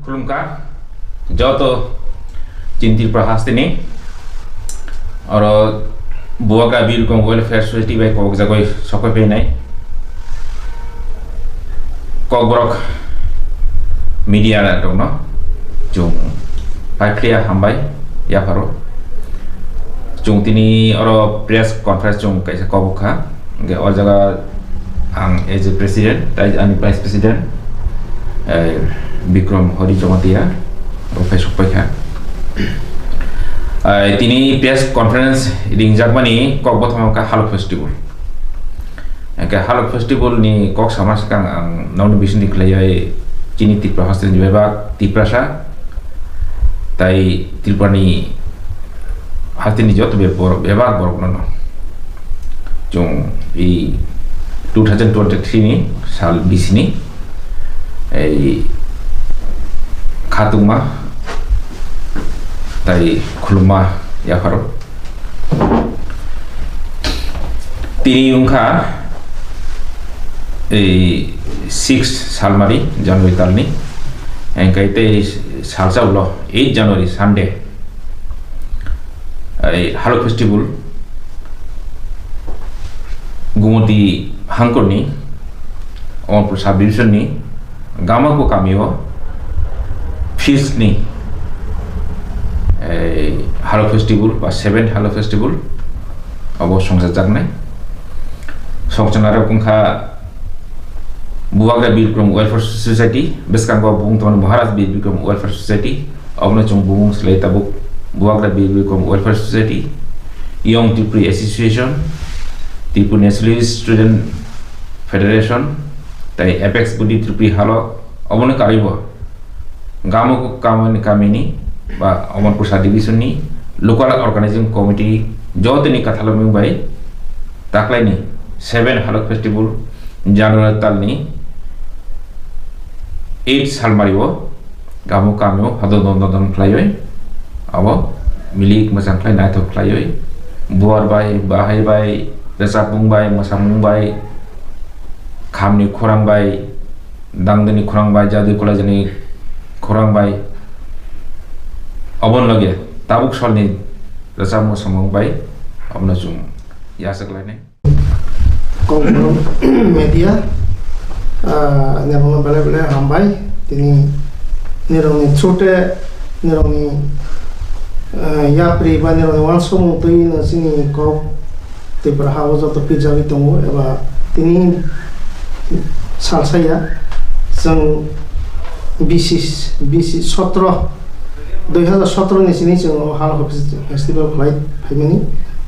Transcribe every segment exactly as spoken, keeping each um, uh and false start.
Khulumkha joto chini Tripura hasteni oro Bubagra Birkom Welfare Society bai kokjagoi sopai phainai Kokborok media rokno chwng paikliya hambai yapharo. Chwng tini oro press conference chwng kaisa kobok kha. Hwnkhe o jaga ang as a president, tai ani vice president, eh, Bikram Hari Jamatia, bo phai sok paikha. Eh, tini press conference ringjakmani kok bothoma kha Halok Festival. Hwnkhe Halok Festival ni kok sama swkang ang nokni bisingni khlaiwi chini Tripura hasteni bebak Tiprasa tai Tripurani hasteni joto be-, borok, bebak borokno no. Chwng i two thousand twenty-three ni sal bisini ei khatungma tai khulumma yapharo. Tini wngkha ei six salmari January talni, hwnkhe tei salsa ulo eight January Sunday, ei Halok Festival Gumoti Hangkorni Amarpur Sub Division ni Gamako kamio Fils ni, eh, Halo Festival ba Seventh Halo Festival abo songchajaknai. Songchanarok wngkha Bubagra Bir Bikram Welfare Society, bwskango bumung tongmani Maharaj Bir Bikram Welfare Society, obono chwng bumung swlai tabuk Bubagra Bir Bikram Welfare Society, Young Tripuri Association, Tripuri Nationalist Student Federation, tai Apex Body Tripuri Halo, obono karwibo Gamoko kamani kamini ba Amarpur Sub Division ni local organizing committee jotoni kathalomung bai taklaini seven Halok Festival January talni eight salmario Gamoko kamio hodon dondon khlaiwi abo milik mwchang khlai naithok khlaiwi buar bai, bahai bai, rwchapmung bai, mwsamung bai, khamni khorang bai, dangdini khorang bai, jadui kolaijani khorang bai, oboni loge tabuk salni rwchapmung samung bai, obono chwng yachak lainai. Kokborok media, ah, nirokno belai belai hambai. Tini nirokni through te nirokni, ah, yapri ba nirokni uansukmung twi no chini kok Tripura ha o joto pijagwi tongo eba tini salsa ya chwng bisi, bisi sotro, dui hazar sotro ni sini chwng o Halo Festival khlai phaimani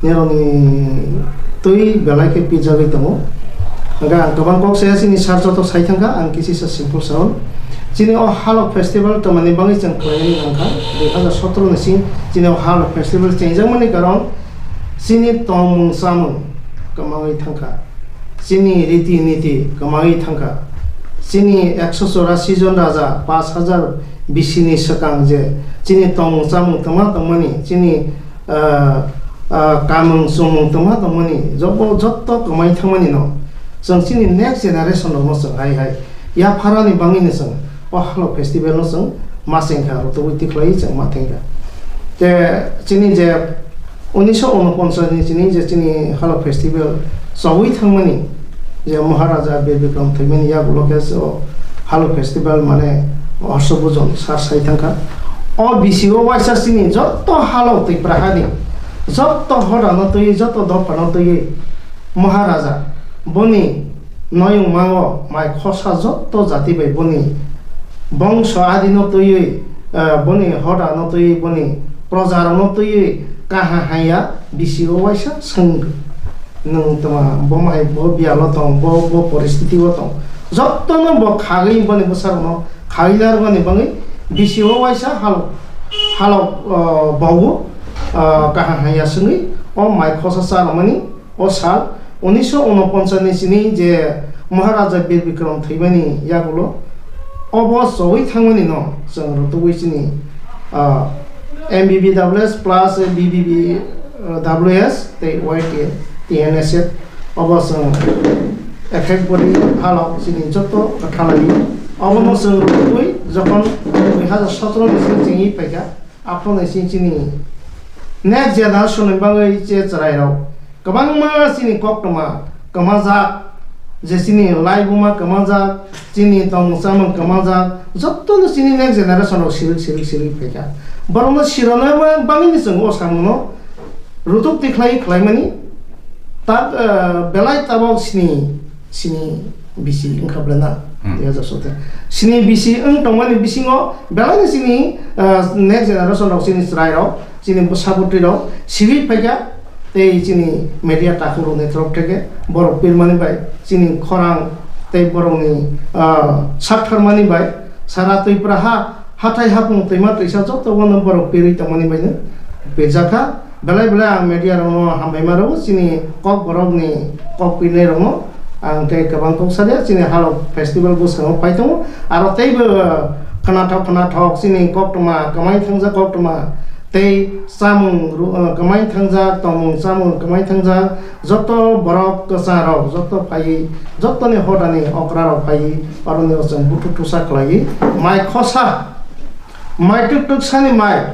nirokni twi belai khe pijagwi tongo. Hwnkhe ang kwbang kok saya chini sir joto sai thangkha, ang kisi sa simple sao. Chini o Halo Festival twmani bagwi chwng khlaimani nangkha, dui hazar sotro ni sini chini o Halo Festival chengjakmani karon chini tongmung chamung kwmagwi thangkha, chini riti niti kwmagwi thangkha, chini ekso chorasi jon raja, paanch hajar bisini swkang je chini tongmung chamung twma tongmani, chini, ah, ah, kamung chumung twma tongmani, jobo jotto kwmai thangmani no chwng chini next generation rokno chwng hai hai yapharani bagwino chwng o Halo Festival no chwng ma chengkha, rotogwi tikhlai chwng ma thengkha. Te chini je unisho unoponchas ni chini je chini Halo Festival chogwi thangmani je Maharaja Bir Bikram thwimani yagulo khe o Halo Festival mane Horsha Bujon sar sai thangkha. O bisi o waisa chini jotto Halo Tripura hani jotto hoda no twi, jotto dopha no twi Maharaja boni noyungma o mai khosa jotto jati bai boni bongso adi no twiwi, eh, boni hoda no twiwi, boni proja rok no twiwi kaha hanya bisi o waisa swng nwng tongma bo mai bo biyalo tong, bo, bo poristiti o tong, jotto no bo khagwi boni bwsa rok no khagwi narwknani bagwi bisi o waisa hal, halo, eh, bogo, eh, kaha hanya swngwi o mai khosa cha rwmani. O sal unisho unoponchas ni sini je Maharaja Bir Bikram thwimani yagulo obo chogwi thangmani no chwng rwtugwi chini, ah, M B B W S plus B B B, ah, W S tei Y T A, T N S F obo chwng effect body phalok chini joto kwthalani obono chwng rwtugwi Jokhon dui hazar sotoro ni simi chengwi phaikha, aphuru ni simi chini next generation ni bagwi che chwrairok kwbangma chini koktwma kwmajak, je chini laibuma kwmajak, chini tongmung chamung kwmajak, jotono chini next generation rok sirik sirik sirik phaikha. Borokno sirona bagwino chwng o samungno rutuk tikhlai khlaimani, tak, eh, belai tabok sini, sini bisi wngkha belai na, Hmm. Dui hazar sotoro. Sini bisi wng tongmani bisingo belai ni sini, eh, next generation rok, sini chwrai rok, sini bwsa bwtwi rok sibui phaikha, tei sini media takhuk rokni torok theke borok pirmani bai, sini khorang tei borokni, eh, sak tharmani bai, sara Twipra ha, hathai hapung twima twisa joto bono borok pirwi tongmani baino pirjakha. Belai belai ang media rokno hambai ma rwo, chini kok borokni kok pirnai rokno ang tei kwbang kok sadia, chini Halo festival bwskango phai tongo, aro teibo khwnathok khwnathok chini koktwma, kwmai thangjak koktwma tei chamung ru-, kwmai thangjak, tongmung chamung kwmai thangjak, joto borok kwchang rok joto phaiwi, jotoni hodani okra rok phaiwi, aroni o chwng buthu thusa khlaiwi mai khosa, mai tuk tuk sani mai,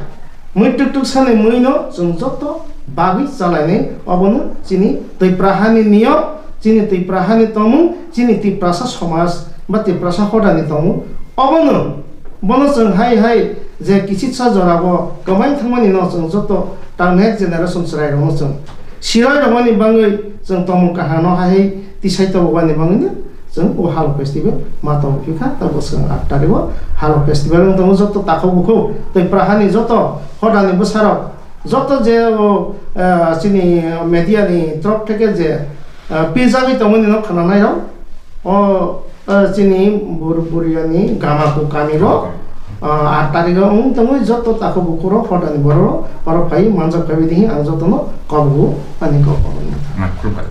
mui tuk tuk sani mui no chwng joto bagwi chalainai. Obono chini Twipra hani niyom, chini Twipra hani tongmung, chini Tiprasa somaj ba Tiprasa hodani tongmung. Obono, bono chwng hai hai je kisitsa jorao kwmai thangmani no chwng joto ta next generation chwrai rokno chwng siroi rokmani bagwi chwng tongmung kaham no hai hai tisai tobokmani bagwi no chwng o Halo festival ma tong phikha. Ta bwswk aat tarikh o Halo festival wng tongo. Joto takhuk bukhuk Twipra hani joto hodani bwsarok, joto je o, eh, chini media ni torok theke je, eh, pijagwi tongmani no khwnanai rok o, eh, chini Bur-, Buriani Gamaku kami rok, eh, aat tarikh o wng tongwi joto takhuk bukhuk rok hodani borok rok oro phai manjak phaibai di ang jotono kok bu ani kok. Khulumkha.